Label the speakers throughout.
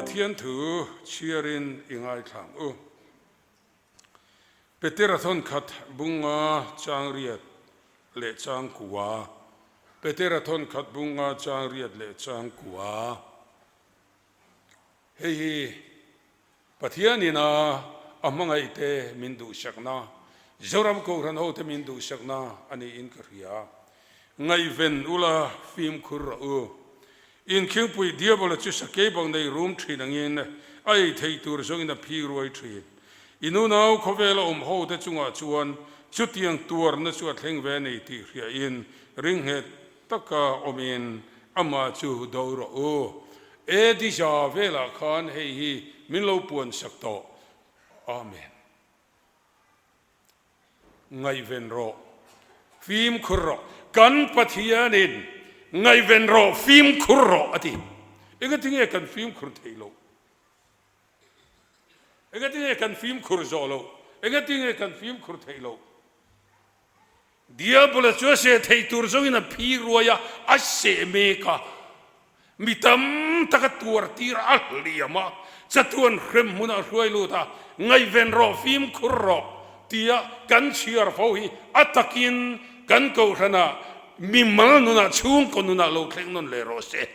Speaker 1: Pathian thu chhiarin i ngaithla ang u. Petera thawnkhat bunga chang riat leh chang kua Petera thawnkhat bunga chang riat leh chang kua Hei hi Pathianin a a hmangaihte min duhsakna, Zoram Kohhran hote min duhsakna a niin ka hria. Ngaihven ula fimkhur rawh u. Inkhingpui Diabola chu sakei bang nei rum thin angin a ei theih tur zawngin a phi ruai thin. I nunau khawvela awm hote chungah chuan chutiang tuarna chu a thleng ve nei tih hriain ringnghet taka awmin amah chu do rawh u. Edija velah khan hei hi min lo puan sak tawh. Amen. Ngaihven rawh, fimkhur rawh. Kan Pathianin ngaihven rawh, fimkhur rawh a ti. Engatinge kan fimkhur theih loh? Engatinge kan fimkhur zawh loh? Engatinge kan fimkhur theih loh? Diabola chu a seh theih tur zawngin a phi ruai a, a seh mek a. Mi tam tak a tuar tir a hliam a, chatuan hrem hmunah a hruai lut a, ngaihven rawh, fimkhur rawh tia kan chhiar fo hi a takin kan kohhranah mimal nunah, chhungkaw nunah lo thleng nawn leh rawh se.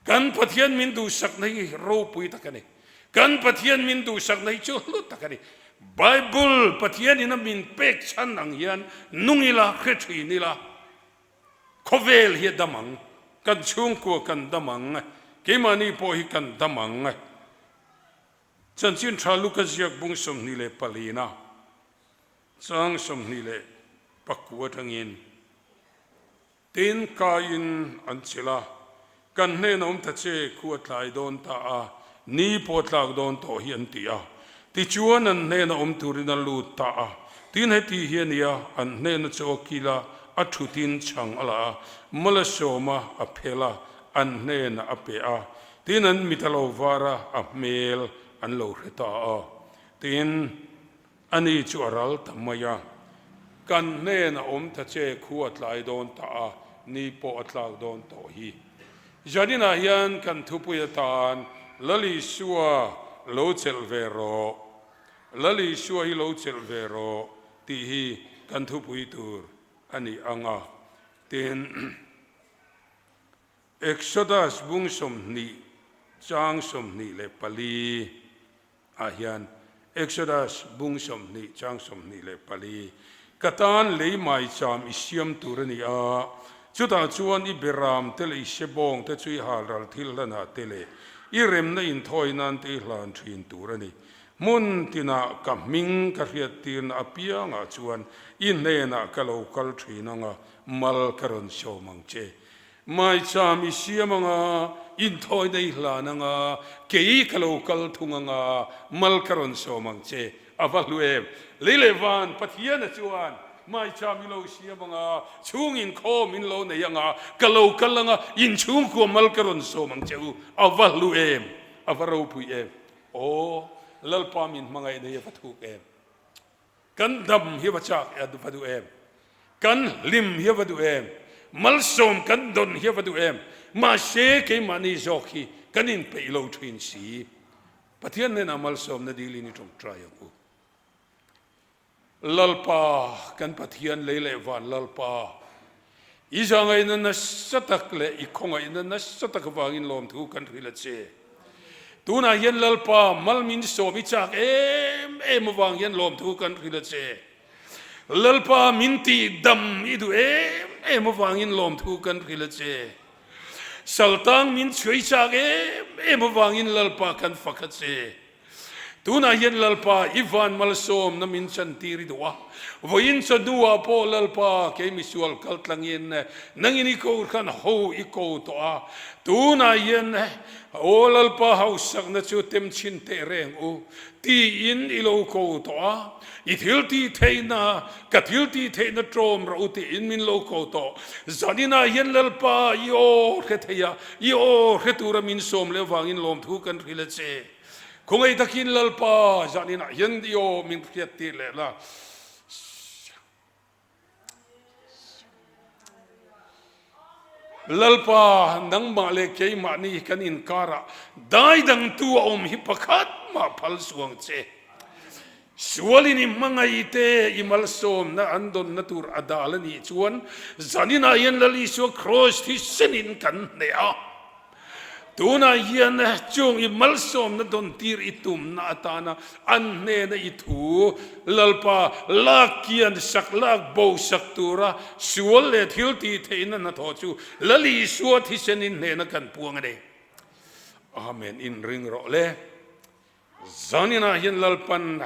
Speaker 1: Kan Pathian min duhsakna hi ropui tak a ni. Kan Pathian min duhsakna hi chu hlu tak a ni. Bible Pathian in a min pek chhan ang hian nung ila, hre thin ila, khawvel hi a dam ang, kan chhungkua kan dam ang, keimahni pawh hi kan dam ang. Chanchin tha Luka ziak bung 24 na chang 29 atangin. Tin, kaiin an chilh a, Kan hnena awm ta che, khu a tlai dawn ta a, ni pawh a tlak dawn tawh hi an ti a. Tichuan an hnena awm turin a lut ta a. Tin, heti hi a ni a, an hnena chaw a kil a, a thutin chhang a la a, mal a sawm a, a phel a, an hnenah a pe a. Tin, an mit a lo var a, a hmel an lo hre ta a. Tin. Ani chu a ral ta mai a, Kan hnen a awm ta che, khu a tlai dawn ta a, ni pawh a tlak dawn tawh hi. Zaninah hian kan thupui atan Lal Isua lo chelh ve rawh, Lal Isua hi lo chelh ve rawh tih hi kan thupui tur a ni ang a, tin, Exodus bung 20 chang 24. Ah hian Exodus bung 20 chang 24, Ka tan lei maicham i siam tur a ni a, chutah chuan i beram te leh i sebawng te chu i halral thil hlanah te leh i remna inthawi nan te i hlan thin tur a ni. Hmun tinah ka hming ka hriattirna apiangah chuan i hnenah ka lo kal thin ang a, mal ka rawn sawm ang che. Maicham i siam ang a, inthawina i hlan ang a, kei ka lo kal thung ang a, mal ka rawn sawm ang che. A va hlu em! Lei leh van Pathiana chuan maicham i lo siam ang a, chhung inkhawm in lo nei ang a, ka lo kal ang a, inchhungkua mal ka rawn sawm ang che u. A va hlu em! A va ropui em! Aw, Lalpa min hmangaihna hi a va thuk em! Kan dam hi va chak e va duh em? Kan hlim hi va duh em? Malsawm kan dawn hi va duh em? Mahse keimahni zawk hi kan inpeih lo thin si. Pathian hnenah malsawmna dilin i tawngtai ang u. Lalpa, kan Pathian lei leh van Lalpa, i zahngaihna nasa tak leh i khawngaihna nasa tak avangin lawmthu kan hrilh a che. Tunah hian Lalpa mal min sawm i chak em em avang hian lawmthu kan hrilh a che. Lalpa min tih dam i duh em em avangin lawmthu kan hrilh a che. Saltang min chhuai chak em em avangin Lalpa kan fak a che. Tunah hian Lalpa, i van malsawmna min chantir i duh a. Vawiin chawhnuah pawh Lalpa, kei misual kal tlangin nangin i kohhran ho i ko tawh a. Tunah hian, Aw Lalpa, hausakna chu tem chhin teh reng u, tiin i lo ko tawh a. I thil tih theihna, ka thil tih theihna ṭawm rawh u tiin min lo ko tawh. Zaninah hian Lalpa, i aw hre thei a, i aw hre tura min sawm leh avangin lawmthu kan hrilh a che. Khawngaih takin Lalpa zaninah hian i aw min hriat tir leh la. Lalpa, nangmah leh keimahni kan inkarah daidangtu a awm hi pakhat mah phal suh ang che. Sualin i hmangaihte i malsawmna an dawnna tur a dal a nih chuan zaninah hian Lal Isua Kraws thisenin kan hneh a. Tunah hian chung i malsawmna dawntir i tumna atana an hnena i thu Lalpa lak kian sak lak bo sak tura sual leh thil tih theihna hnathawh chu Lal Isua thisenin hnehna kan puang a ni. Amen. Inring rawh le. Zaninah hian Lalpan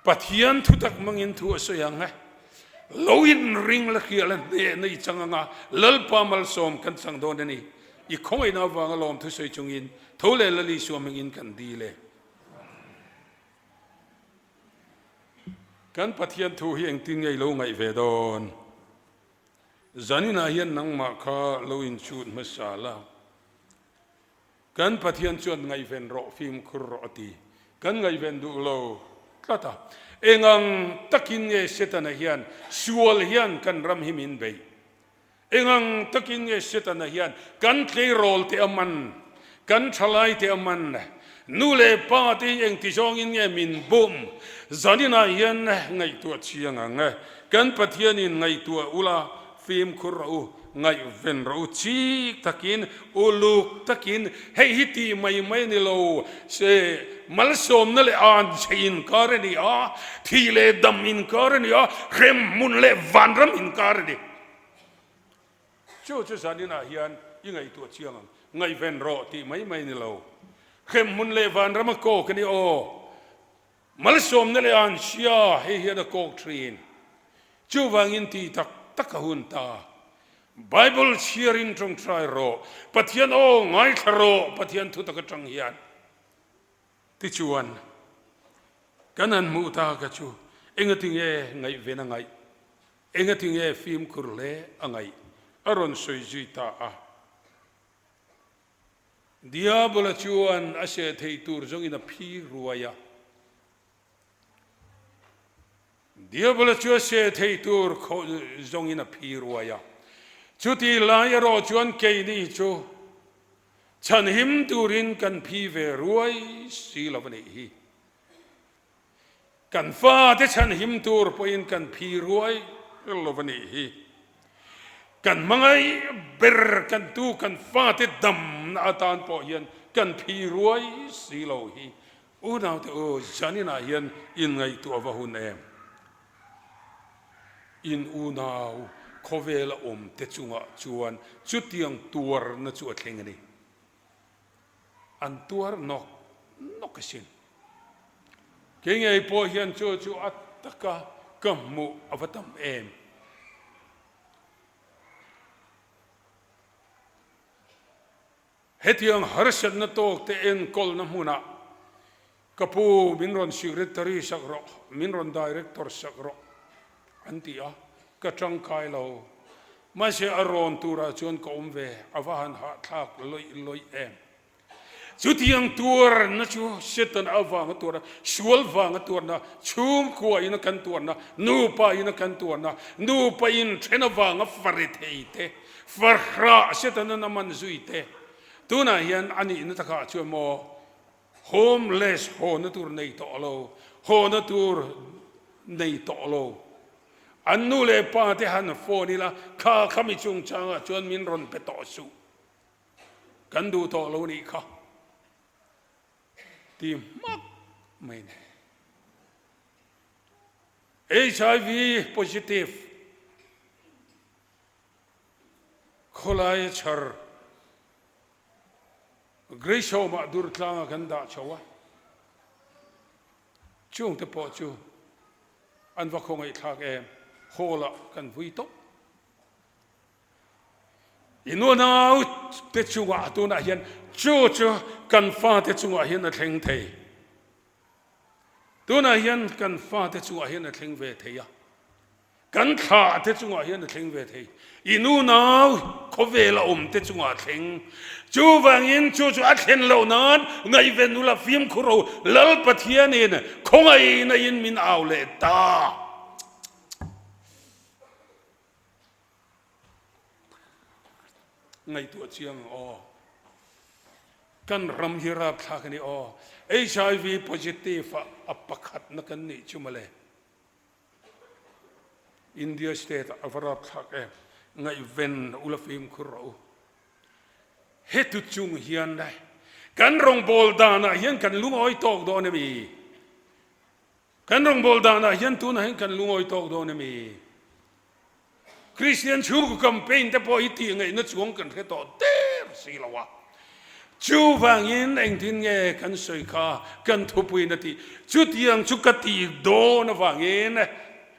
Speaker 1: Pathian thutak hmangin thu a sawi ang e. Lo inring la hria la hnehna i chang anga Lalpa malsawm kan chang dawn a ni. I khawngaihna avanga lawm thusawi chungin tho leh Lal Isua hmingin kan dil e. Kan Pathian thu hi engtin nge i lo ngaih ve dawn? Zaninah hian nangmah kha lo inchhut hmasa la. Kan Pathian chuan ngaihven rawh, fimkhur rawh a ti. Kan ngaihven duh lo tlat a. Eng ang takin nge Setana hian sual hian kan ram hi min beih? Eng ang takin nge Setana hian kan tleirawl te a man, kan thalai te a man, nu leh pa te hi engti zawngin nge min bum? Zaninah hian ngaihtuah chiang ang. Kan Pathianin ngaihtuah ula, Fimkhur rawh u, ngaihven rawh u, chik takin, uluk takin, hei hi tih mai mai a ni lo, se malsawmna leh an chhe inkar a ni a, thih leh dam inkar a ni a, hremhmun leh vanram inkar a ni. Chu chu zaninah hian i ngaihtuah chiang ang, ngaihven rawh tih mai mai a ni lo, hremhmun leh vanram a kawk a ni aw. Malsawmna leh an hria hei hian a kawk thin. Chuvangin tih tak tak a hun ta. Bible chhiarin tawngtai rawh, Pathian aw ngaithla rawh Pathian thutak atang hian. Tichuan, kan han hmuh ta ka chu engatinge ngaihven a ngaih, engatinge fimkhur hle a ngaih a rawn sawi zui ta a. Diabola chuan a seh theih tur zawngin a phi ruai a. Diabola chu a seh theih tur zawngin a phi ruai a. Chuti lai erawh chuan keini chu chhanhim turin kan phi ve ruai si lo a nih hi. Kan fate chhanhim tur pawhin kan phi ruai lo a nih hi. Kan hmangaih ber kan tu kan fate damna atan pawh hian kan phi ruai si lo hi. Unaute u, zaninah hian inngaihtuah va hun em? In unau khawvela awmte chungah chuan chutiang tuarna chu a thleng a ni. An tuar nawk nawk asin. Kei ngei pawh hian chu chu a taka ka hmuh a va tam em. Hetiang harsatna tawk te enkawlna hmunah ka pu min rawn secretary sak rawh, min rawn director sak rawh an ti a, ka tangkai lo. Mahse a rawn turah chuan ka awm ve, a va han hahthlak lawih lawih em. Chutiang tuarna chu Satan avanga tuarna, sual vanga tuarna, chhungkua ina kan tuarna, nupa ina kan tuarna, nupa inthen avanga fare thei te, farhrah Satan-an a man zui te, tunah hian a nihna takah chuan maw homeless hawna tur nei tawh lo, hawna tur nei tawh lo, an nu leh pa te han phone ila, kha khami chungchangah chuan min rawn pe tawh suh. Kan duh tawh lo nih kha ti hmak mai ni. HIV positive khawlaia chhar Grace Home-ah Durtlanga kan dah chho a, chungte pawh chu an va khawngaihthlak em, hall-ah kan vui tawp. I nunau te chungah tunah hian chu chu kan fate chungah hian a thleng thei. Tunah hian kan fate chungah hian a thleng ve thei a. Kan thlah te chungah hian a thleng ve thei. I nunau khawvela awm te chungah a thleng. Chuvangin chu chu a thlen loh nan ngaihven ula fimkhur ho Lal Pathianin khawngaihna in min au leh ta. Ngaihtuah chiang ang aw. Kan ram hi rapthlak a ni aw. HIV positive ah a pakhatna kan nih chu mawle. India state ah a va rapthlak em. Ngaihven ula fimkhur rawh u. Hetu chung hian kan rawngbâwl dânah hian kan lungawi tâwk dâwn emi? Kan rawngbâwl dânah hian tûnah hian kan lungawi tâwk dâwn emi? Kristian chhungkaw campaign te pawh hi tih ngaihna chuang kan hre tawh der si lo a. Chuvangin engtin nge kan sawi kha kan thupuiin a tih? Chutiang chu ka tih dâwn avangin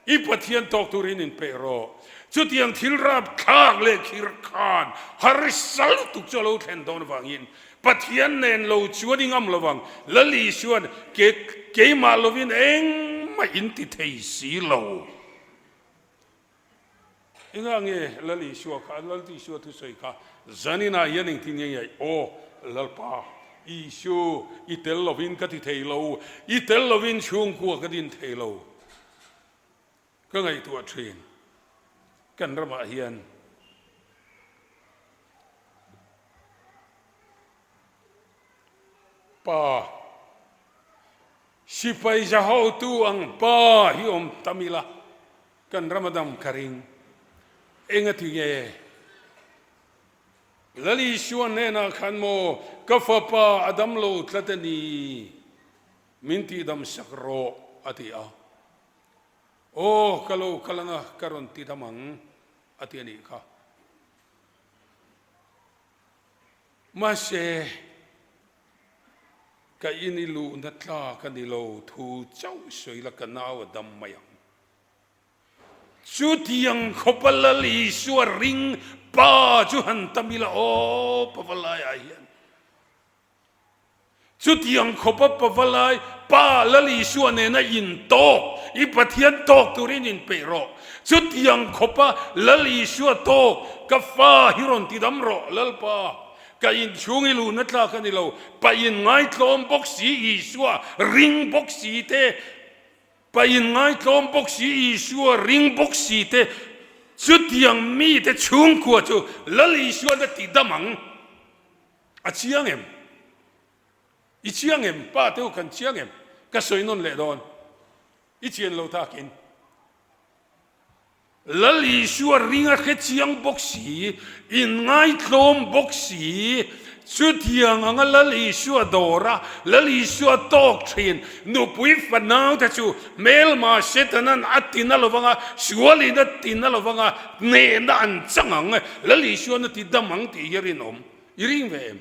Speaker 1: I Pathian tawk turin inpeih rawh. Chutiang thil rapthlak leh khir khan harsa lutuk chu a lo thlen dawn avangin Pathian nen lo chuan i ngam lovang. Lal Isuan ke keimah lovin engmah in ti thei si lo. Engah nge Lal Isua kha, Lal Isua thusawi kha zaninah hian engtin nge ngaih? Aw Lalpa Isu, i tel lovin ka ti thei lo, i tel lovin chhungkua ka din thei lo. Ka ngaihtuah thin, kan ramah hian pa sipai za hotu ang pa hi awm tam ila kan rama dam ka ring. Engati nge Lal Isua hnenah khan maw ka fapa a damlo tlat a ni? Min tihdam sak rawh, a ti a. Aw, ka lo kal anga ka rawn tidam ang, a ti a nih kha. Mahse, ka in i luhna tlak a ni lo, thu chauh sawi la ka nau a dam mai ang. Chutiang khawpa Lal Isua ring pa chu han tam ila aw, Pavalaiah hian. Chutiang khawpa pavalai Pa Lal Isua nena intawk, i Pathian tawk turin inpeih rawh. Chutiang khawpa Lal Isua tawk, ka fa hi rawn ti dam rawh, Lalpa, ka inchhung i luhna tlak a ni lo, pa inngaithlawm bawk si Isua ring bawk si te, pa inngaithlawm bawk si Isua ring bawk si te, chutiang mite chhungkua chu Lal Isuan a ti dam ang. A chiang em? I chiang em? Pa te u kan chiang em? Ka sawi nawn leh dawn. I chian lo takin. Lal Isua ring a hre chiang bawk si, inngaitlawm bawk si, chutiang anga Lal Isua dawr a, Lal Isua tawk thin, nupui fanau te chu hmelma Setanan a tina lovang a, sualin a tina lovang a, hnehna an chang ang, Lal Isuan a ti dam ang tih hi a rinawm. I ring ve em?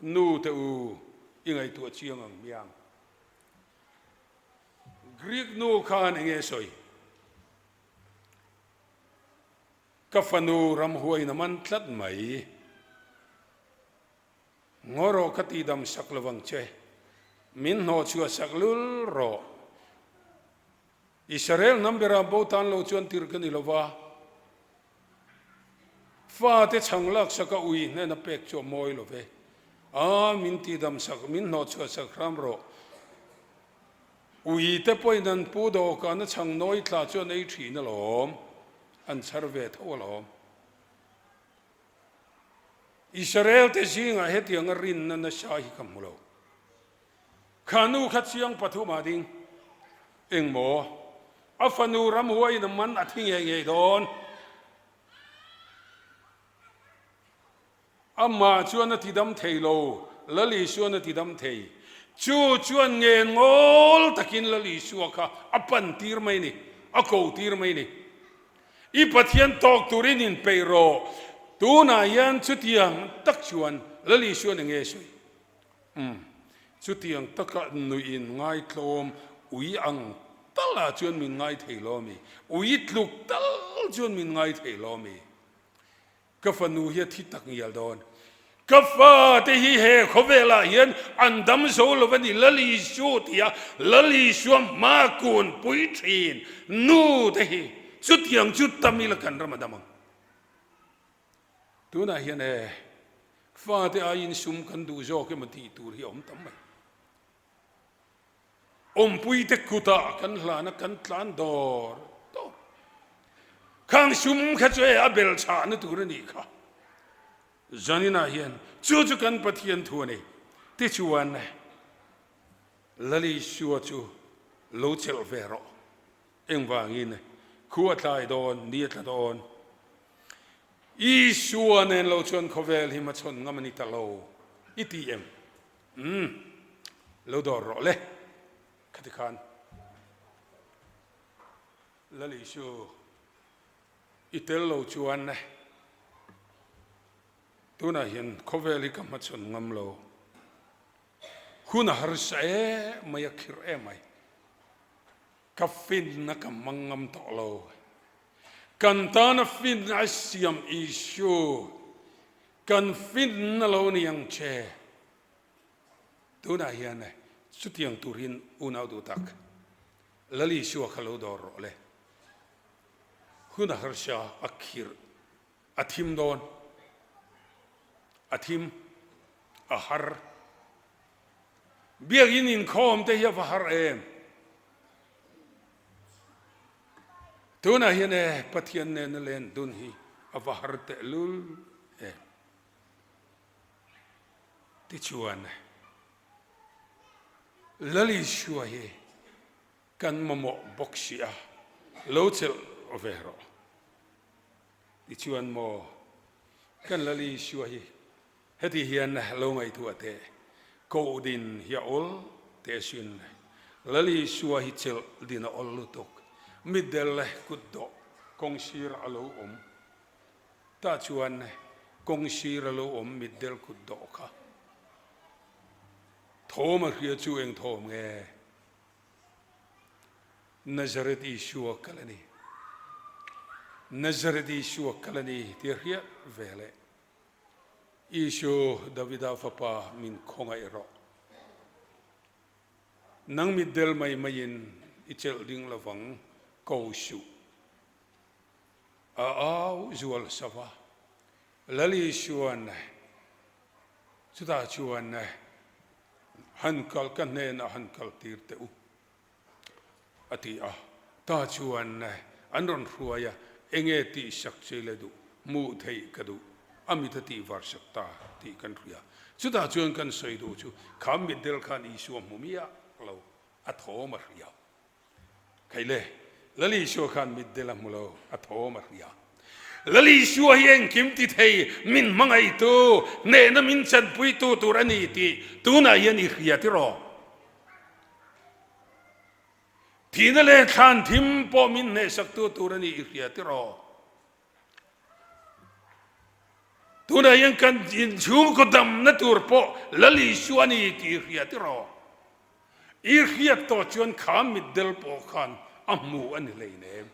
Speaker 1: Nu te u, i ngaihtuah chiang ang hmiang. Greek nu khan enge sawi? Ka fanu ramhuaiin a man tlat mai. Ngaw rawh ka tihdam sak lovang che. Min hnawhchhuah sak lul rawh. Israel hnam bera bo tan lo chuan tirh ka ni lova. Fate chhang laksak a ui hnena pek chu a mawi lo ve. A, min tihdam sak, min hnawhchhuah sak hram rawh. Ui te pawhin an pu dawhkan a chhang nawi tla chu an ei thin alawm, an chhar ve tho alawm. Israel te zingah hetianga rinna nasa hi ka hmu lo. Kha nu kha chiang pathumah ding. Engmaw? A fanu ramhuaiin a man a thi ngei ngei dawn. Amah chuan a tidam thei lo, Lal Isuan a tidam thei. Chu chuan ngen ngawl takin Lal Isua kha a pan tir mai ni, a ko tir mai ni. I Pathian tawk turin inpeih rawh. Tunah hian chutiang tak chuan Lal Isuan enge sawi? Umm, chutiang taka nuiin ngaitlawm ui ang talah chuan min ngai thei lo ami? Ui tluk tal chuan min ngai thei lo ami? Ka fanu hi a thi tak ngial dawn. Ka fate hi he khawvelah hian an dam zo lo a ni, Lal Isu tia Lal Isua hma kun pui thin nu te hi chutiang chu tam ila kan ram a dam ang. Tunah hian e, fate aiin sum kan duh zawk emaw tih tur hi a awm tam mai. Awmpuite kutah kan hlana kan tlan dawr dawr. Khang sum kha chu e a bel chhahna tur a nih kha. Zaninah hian chu chu kan Pathian thu a ni. Tichuan, Lal Isua chu lo chelh ve rawh. Engvangin? Khu a tlai dawn, ni a tla dawn. Isua nen lo chuan khawvel hi hmachhawn ngam a ni ta lo i ti em? Umm, lo dawr rawh le. Khati khan Lal Isu i tel lo chuan tunah hian khawvel hi ka hmachhawn ngam lo. Hun a harsa em mai, a khirh em mai. Ka finna ka hmang ngam tawh lo. Kan tana finna a siam Isu, kan finna lo ni ang che. Tunah hian chutiang turin unau duh tak Lal Isua kha lo dawr rawh le. Hun a harsa a khirh a thim dawn, a thim, a har. Biakinn inkhawm te hi a va har em? Tunah hian e Pathian nena len dun hi a va har tehlul em? Tichuan, Lal Isua hi kan mamawh bawk si a, lo chelh ve rawh. Tichuan maw, kan Lal Isua hi heti hian lo ngaihtuah teh, koh din hi a awl teh asin. Lal Isua hi chelh din a awl lutuk, mitdel leh kutdawh kawngsir a lo awm. Tah chuan kawng sir a lo awm mitdel kut dawh kha. Thawm a hria chu eng thawm nge? Nazareth Isua kal a ni. Nazareth Isua kal a ni tih a hriat ve leh. Isu, Davida fapa min khawngaih rawh. Nang mitdel mai maiin i chelh ding lovang ko suh. A au zual sa va. Lal Isuan chutah chuan han kal ka hnenah han kal tir teh u a ti a. Tah chuan an rawn hruai a, enge tihsak che le duh, hmuh theih ka duh, a mit a tih var sak ta tih kan hria. Chutah chuan kan sawi duh chu kha mitdel khan Isua hmu miah lo, a thawm a hria. Kei le, Lal Isua khan mitdel a hmu lo, a thawm a hria. Lal Isua hi engkim ti thei, min hmangaihtu, hnehna min chanpuitu tur a ni tih tunah hian i hria tiraw? Thihna leh thlan thim pawh min hnehsaktu tur a ni i hria tiraw? Tunah hian kan inchhungkaw damna tur pawh Lal Isua a ni tih i hria tiraw? I hriat tawh chuan kha mitdel pawh khan a hmu a ni hleinem.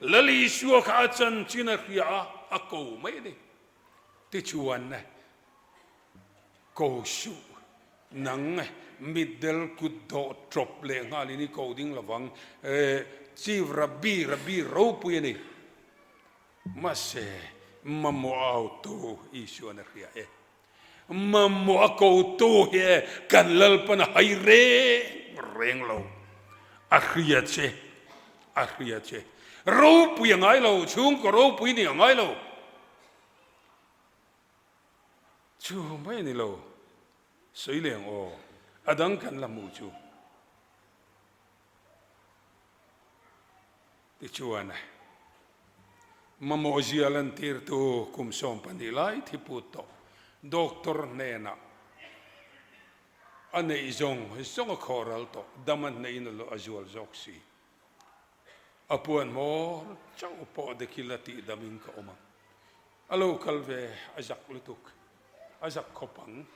Speaker 1: Lal Isua kha a chanchin a hria a, a ko mai a ni. Tichuan, ko suh, nang mitdel kut dawh tawp leh nghalin i ko ding lovang, Chief Rabbi, Rabbi ropui a ni. Mahse, mamawh a autu Isuan a hria e. Mamawh a kotu hi e kan Lalpan a hai reng reng lo. A hria che, a hria che. Ropui a ngai lo, chhungkaw ropui nih a ngai lo. Chu mai a ni lo, sawi leng aw, a dang kan la hmuh chu. Tichuan, mamawh zia lantirtu kum 12 lai thi put tawh doctor hnenah a neih zawng zawng a khawh ral tawh, dam a hneihin a zual zawk si. A puan hmawr chauh pawh dekil a tih damin ka awm ang. A lo kal ve a zak lutuk, a zak khawp ang.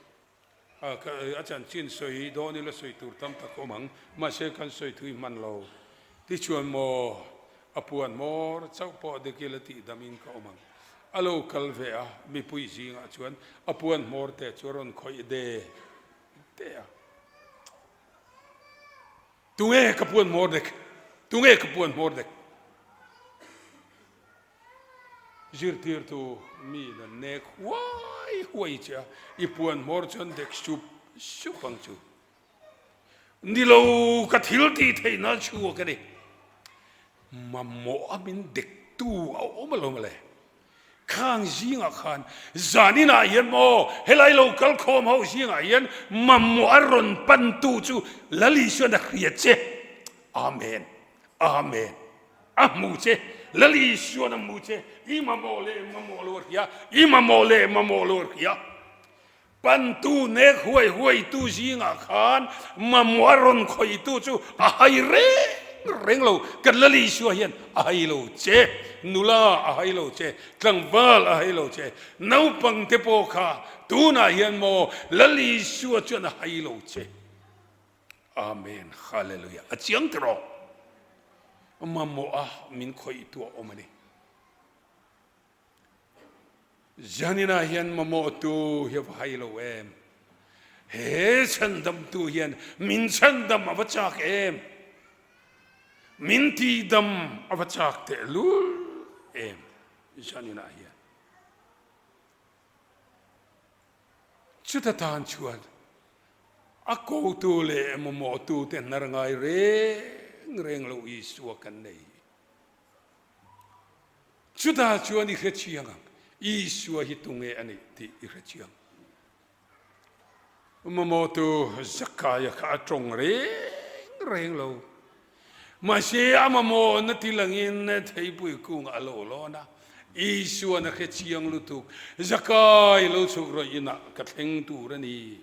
Speaker 1: A chanchin sawi dawn ila sawi tur tam tak awm ang, mahse kan sawi thui hman lo. Tichuan maw, a puan hmawr chauh pawh dik ila tih damin ka awm ang. A lo kal ve a, mipui zingah chuan a puan hmawr te chu a rawn khawih de de a. Tunge ka puan hmawr dek? Tunge ka puan hmawr dek? Zirtirtu mi in an nek huai huai che a, i puan hmawr chu an dek sup sup ang chu. Ni lo, ka thil tih theih nan chhuak a ni. Mamawh a min dektu a awm alawm le. Khang zingah khan zaninah hian maw helai lo kal khawm ho zingah hian mamawh a rawn pantu chu Lal Isuan a hria che. Amen. Amen. A hmu che. Lal Isuan a hmu che. I mamawh leh mamawh lo a hria. I mamawh leh mamawh lo a hria. Pantu nek huai huaitu zingah khan mamawh a rawn khawihtu chu a hai reng reng lo. Kan Lal Isua hian a hai lo che, nula a hai lo che, tlangval a hai lo che, naupang te pawh kha tunah hian maw Lal Isua chuan a hai lo che. Amen Hallelujah. A chiang tiraw? Mamawh a min khawihtu a awm a ni. Zaninah hian mamawhtu hi a va hai lo em? He chhandamtu hian min chhandam a va chak em? Min tihdam a va chak tehlul em zaninah hian? Chuta tan chuan a kotu leh mamawhtute hnar ngai reng reng lo Isua kan nei. Chutah chuan i hre chiang ang, Isua hi tunge a nih tih i hre chiang. Mamawhtu Zakaia kha a tawng reng reng lo. Mahse a mamawhna ti langin theipui kungah a lo lawn a, Isuan a hre chiang lutuk, Zakai lo chhuk rawih inah ka thleng tur a ni.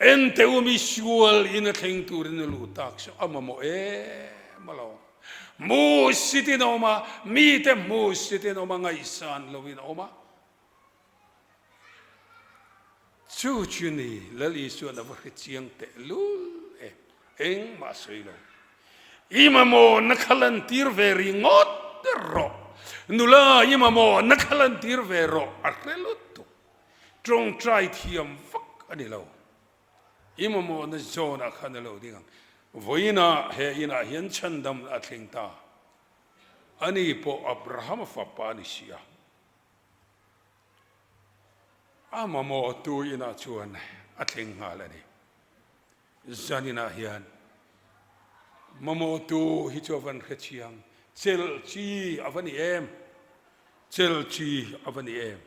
Speaker 1: Ente u mi sual in a thleng turin a luh tak saw a mamawh em alawm. Hmuhsit in a awm a, mite hmuhsit in a awm a, ngaihsan lo in a awm a. Chu chu ni Lal Isuan a va hre chiang teh lul em, engmah a sawi lo. I mamawh na kha lantir ve ringawt rawh, nula i mamawh na kha lantir ve rawh a hre lutuk. Tawngtai thiam vak a ni lo. I mamawhna zawnah khan a lo ding ang. Vawiinah he inah hian chhandamna a thleng ta. Ani pawh Abrahama fapa a ni si a. A mamawhtu inah chuan a thleng nghal a ni. Zaninah hian mamawhtu hi chu a van hre chiang. Chelh chi a va ni em? Chelh chi a va ni em?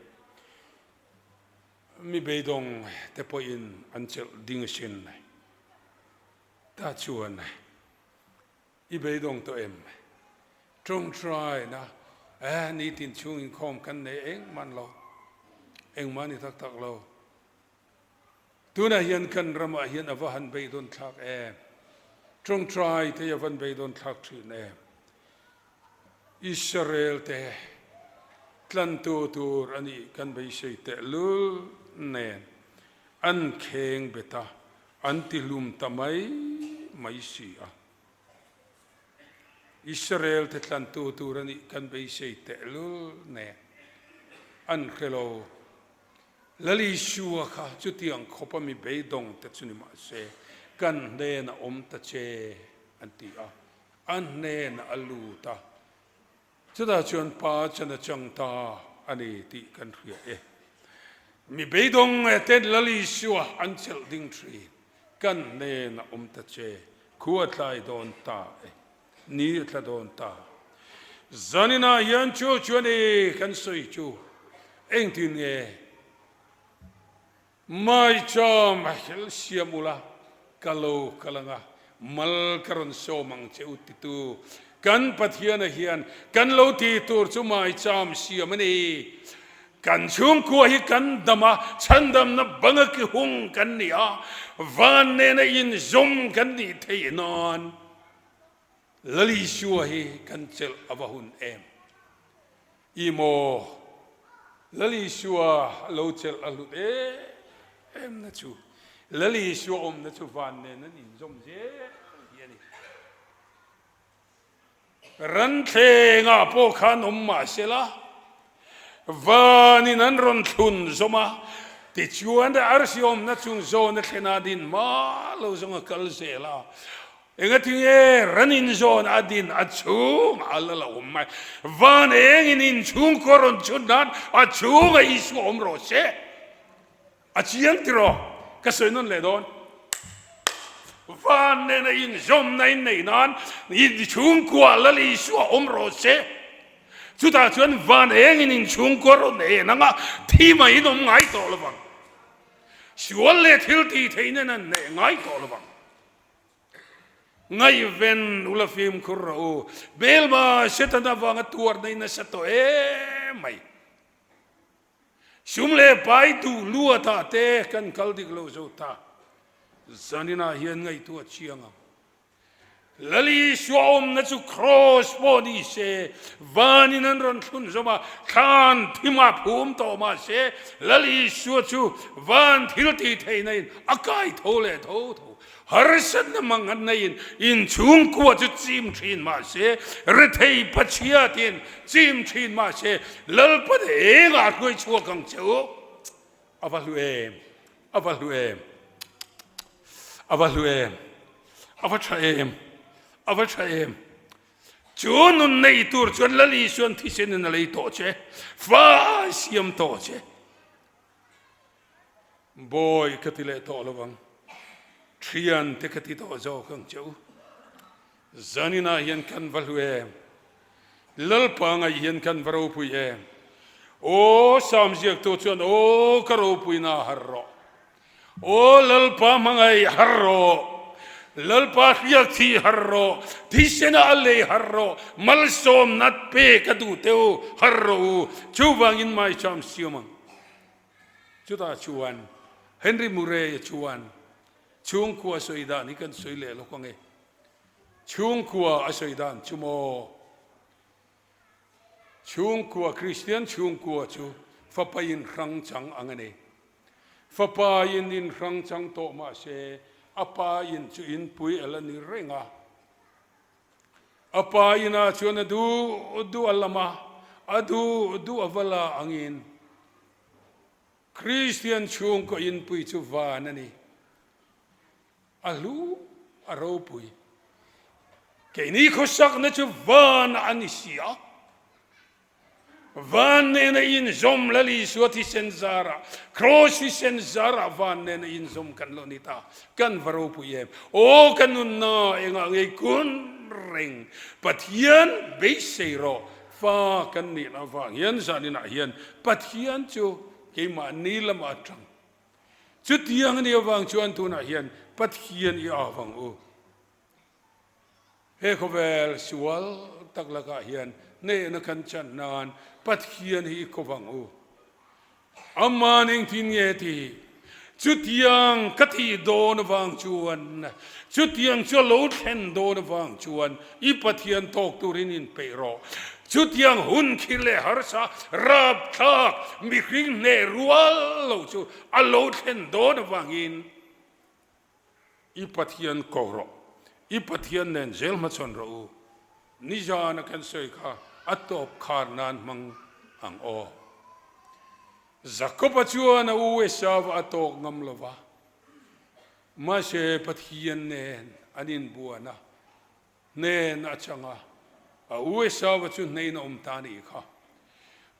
Speaker 1: Mi beidawng te pawhin an chelh ding asin. Ta chuan i beidawng tawh em? Tawngtaina eh nitin chhung inkhawm kan nei engmah lo, engmah ni tak tak lo. Tunah hian kan ramah hian a va han beidawn thlak em? Tawngtai te hi a van beidawn thlak thin em? Israel te tlantu tur a nih kan beisei tehlul nen an kheng bet a, an tihlum ta mai mai si a. Israel te tlantu tur a nih kan beisei tehlul nen an hre lo. Lal Isua kha chutiang khawpa mi beidawng te chu ni mah se, kan hnenah awm ta che, an ti a. A hnenah a lut a, chutah chuan Pa chan a chang ta a ni tih kan hria e. Mi beidawng ten Lal Isua an chelh ding thin, kan hnenah awm ta che, khua a tlai dawn ta e. Ni a tla dawn ta. Zaninah hian chu chu a ni kan sawi chu engtin nge Maicham a hel siam ula ka lo kal anga mal ka rawn sawm ang che u titu kan Pathiana hian kan lo ti tur chu maicham siam a ni. Kan chhungkua hi kan dam a, chhandamna banga ki hung kan ni a, van nena inzawm kan nih theih nan Lal Isua hi kan chelh a va hun em? I maw Lal Isua lo chelh a hlut em em na chu Lal Isua awmna chu van nen an inzawm zel hi a ni. Ranthlengah pawh khan awm mah sela, vanin an rawn thlun zawm a, tichuan arsi awmna chung zawn a thlen a din hma lo zawng a kal zel a. Engatinge ran inzawn a din a chhung a la lo awm mai. Van engin inchhungkaw rawn chhun nan a chhunga Isua awm rawh se. A chiang tiraw? Ka sawi nawn leh dawn. Van nena inzawmna in neih nan i chhungkua Lal Isua awm rawh se. Chutah chuan van engin inchhungkua rawn en anga thi mai in awm ngai tawh lo vang. Sual leh thil tih theih nen an hneh ngai tawh lo vang. Ngaihven ula fimkhur rawh u. Hmelma Setana avanga tuarna in nasa tawh em mai. Sum leh pai duh luatah te kan kal dik lo zo ta. Zaninah hian ngaihtuah chiang ang. Lal Isua awmna chu Kraws pawh ni se, vanin an rawn thlun zawm a, thlan thimah phum tawh mah se, Lal Isua chu van thil tih theihna in a kai tho leh tho tho. Harsatna manghat neiin inchhungkua chu chim thin mah se, rethei pachhiatin chim thin mah se, Lalpa engah hruai chhuak ang che u. A va hlu em! A va hlu em! A va hlu em! A va tha em! A va tha em! Chu nun nei tur chuan Lal Isuan thisenin a lei tawh che, fa a siam tawh che. Bawi ka ti leh tawh lo ang, thian te ka ti tawh zawk ang che u. Zaninah hian kan va hlu em? Lalpa ngaih hian kan va ropui em? Aw Sam ziaktu chuan aw ka ropuina har rawh. Aw Lalpa hmangaih har rawh. Lalpa hriak thih har rawh. Thisena a lei har rawh. Malsawm nat pe ka duh teh u har rawh u. Chuvangin maicham siam ang. Chutah chuan Henry Murray-a chuan chhungkua sawi dan hi kan sawi leh lawk ang e. Chhungkua a sawi dan chu maw? Chhungkua, Kristian chhungkua chu fapa inhrang chang ang a ni. Fapa in inhrang chang tawh mah se a pa in chu inpui a la ni reng a. A pa inah chuan a duh duh a lam a, a duh duh a va la angin Kristian chhungkaw inpui chu van a ni. A hlu, a ropui. Keini khawsakna chu van a ni si a. Van nena inzawm Lal Isua thisen zarah, Kraws thisen zarah van nena inzawm kan lo ni ta. Kan va ropui em. Aw ka nunna engah ngei kun reng Pathian beisei rawh. Fa kan nihna avang hian zaninah hian Pathian chu keimahni lamah atang. Chutiang a nih avang chuan tunah hian Pathian i au ang u. He khawvel sual tak lakah hian hnehna kan chan nan Pathian hi i kawp ang u. Aman engtin nge ti? Chutiang ka tih dawn avang chuan, chutiang chu a lo thlen dawn avang chuan i Pathian tawk turin inpeih rawh. Chutiang hun khi leh harsa rapthlak mihring hneh rual lo chu a lo thlen dawn avangin, I Pathian ko rawh, i Pathian nen zel hmachhawn rawh u. Nizana kan sawi kha a tawp khar nan hmang ang aw. Jakob-a chuan a u Esau-a a tawk ngam lo va, mahse Pathian nen an inbuan a, Hnen a chang a, a u Esauva chu hnein a awm ta a nih kha.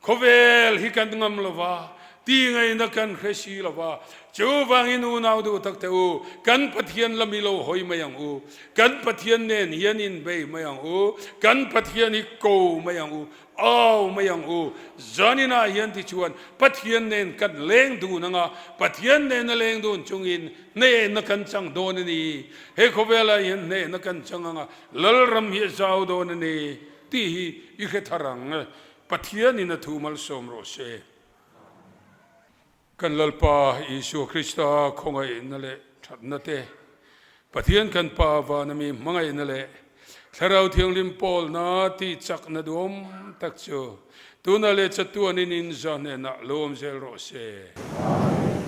Speaker 1: Khawvel hi kan ngam lo va, ti ngaihna kan hre si lo va, chuvangin unau duh tak teh u, kan Pathian lam i lo hawi mai ang u, kan Pathian nen hian inbei mai ang u, kan Pathian hi ko mai ang u, Au mai ang u, zaninah hian tichuan Pathian nen kan leng dun ang a, Pathian nena leng dun chungin hnehna kan chang dawn a ni. He khawvelah hian hnehna kan chang ang a, Lalram hi a zau dawn a ni tih hi i hre thar ang. Pathianin a thu malsawm rawh se. Kan Lalpa Isua Krista khawngaihna leh thatna te, Pathian kan Pa vana mi hmangaihna leh Thlarau Thianghlim pawlna tih chakna duhawm tak chu tunah leh chatuanin in za hnenah lo awm zel rawh se.
Speaker 2: Amen.